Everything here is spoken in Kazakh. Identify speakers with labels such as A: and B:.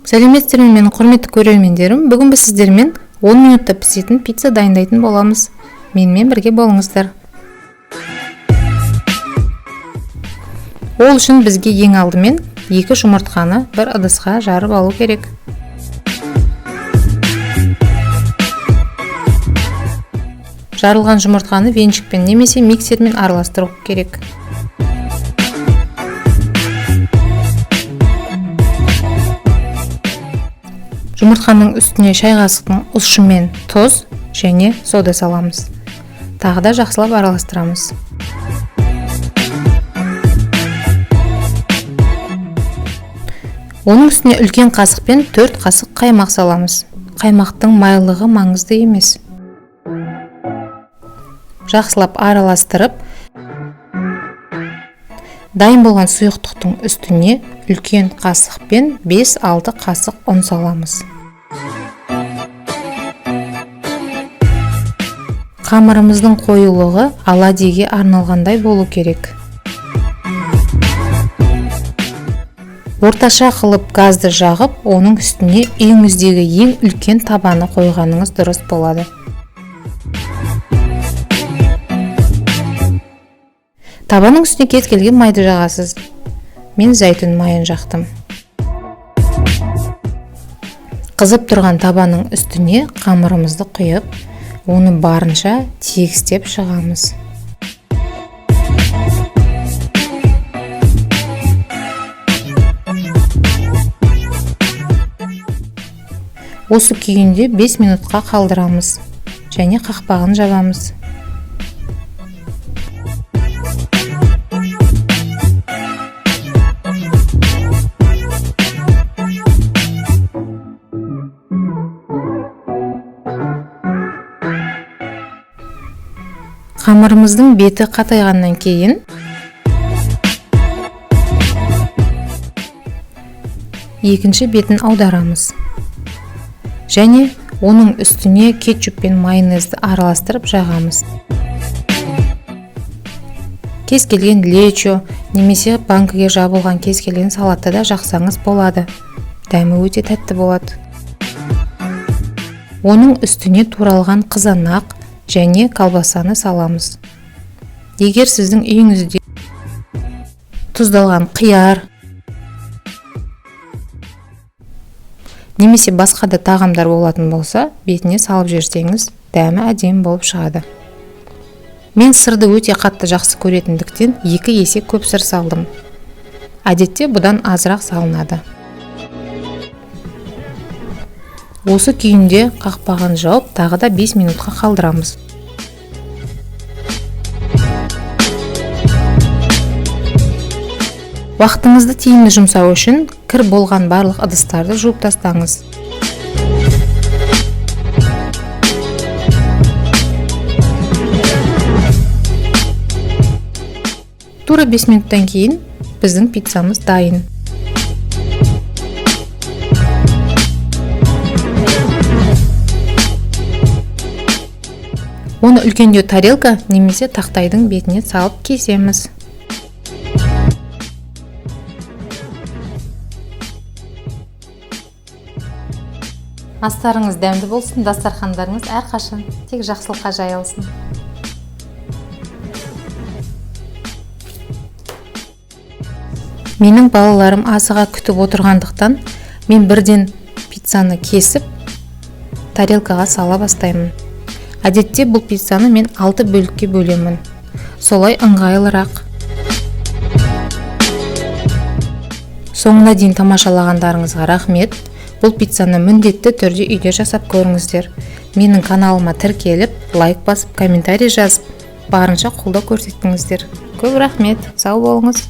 A: Сәлеметсіздер ме, менің құрметті көрермендерім. Бүгін біз сіздермен 10 минутта пісетін пицца дайындайтын боламыз. Менімен бірге болыңыздар. Ол үшін бізге ең алдымен 2 жұмыртқаны бір ыдысқа жарып алу керек. Жарылған жұмыртқаны венчикпен немесе миксермен араластыру керек. Жұмыртқаның үстіне шай қасықтың ұшымен тұз және сода саламыз. Тағы да жақсылап араластырамыз. Оның үстіне үлкен қасықпен 4 қасық қаймақ саламыз. Қаймақтың майлығы маңызды емес. Жақсылап араластырып, дайын болған сұйықтықтың үстіне үлкен қасықпен 5-6 қасық ұн саламыз. Қамырымыздың қоюлығы оладьеге арналғандай болу керек. Орташа қылып газды жағып, оның үстіне үйіңіздегі ең үлкен табаны қойғаныңыз дұрыс болады. Табаның үстіне кез келген майды жағасыз. Мен зәйтүн майын жақтым. Қызып тұрған табаның үстіне қамырымызды құйып, оны барынша тегістеп шығамыз. Осы күйінде 5 минутқа қалдырамыз және қақпағын жабамыз. Қамырымыздың беті қатайғаннан кейін екінші бетін аударамыз. Және оның үстіне кетчуп пен майонезді араластырып жағамыз. Кез келген лечо немесе банкіге жабылған кез келген салатты да жақсаңыз болады. Дәмі өте тәтті болады. Оның үстіне туралған қызанақ және колбасаны саламыз. Егер сіздің үйіңізде тұздалған қияр немесе басқа да тағамдар болатын болса, бетіне салып жіберсеңіз, дәмі әдемі болып шығады. Мен сырды өте қатты жақсы көретіндіктен 2 есе көп сыр салдым. Әдетте бұдан азырақ салынады. Осы күйінде қақпағын жауып, тағы да 5 минутқа қалдырамыз. Уақытыңызды тиімді жұмсау үшін кір болған барлық ыдыстарды жуып тастаңыз. Тура 5 минуттан кейін біздің пиццамыз дайын. Оны үлкендеу тарелка немесе тақтайдың бетіне салып кесеміз. Астарыңыз дәмді болсын, дастархандарыңыз әрқашан тек жақсылыққа жайылсын. Менің балаларым асыға күтіп отырғандықтан, мен бірден пиццаны кесіп, тарелкаға сала бастаймын. Әдетте бұл пиццаны мен 6 бөлікке бөлемін. Солай ыңғайлырақ. Соңына дейін тамашалағандарыңызға рахмет. Бұл пиццаны міндетті түрде үйде жасап көріңіздер. Менің каналыма тіркеліп, лайк басып, комментарий жазып, барынша қолдау көрсеттіңіздер. Көп рахмет. Сау болыңыз.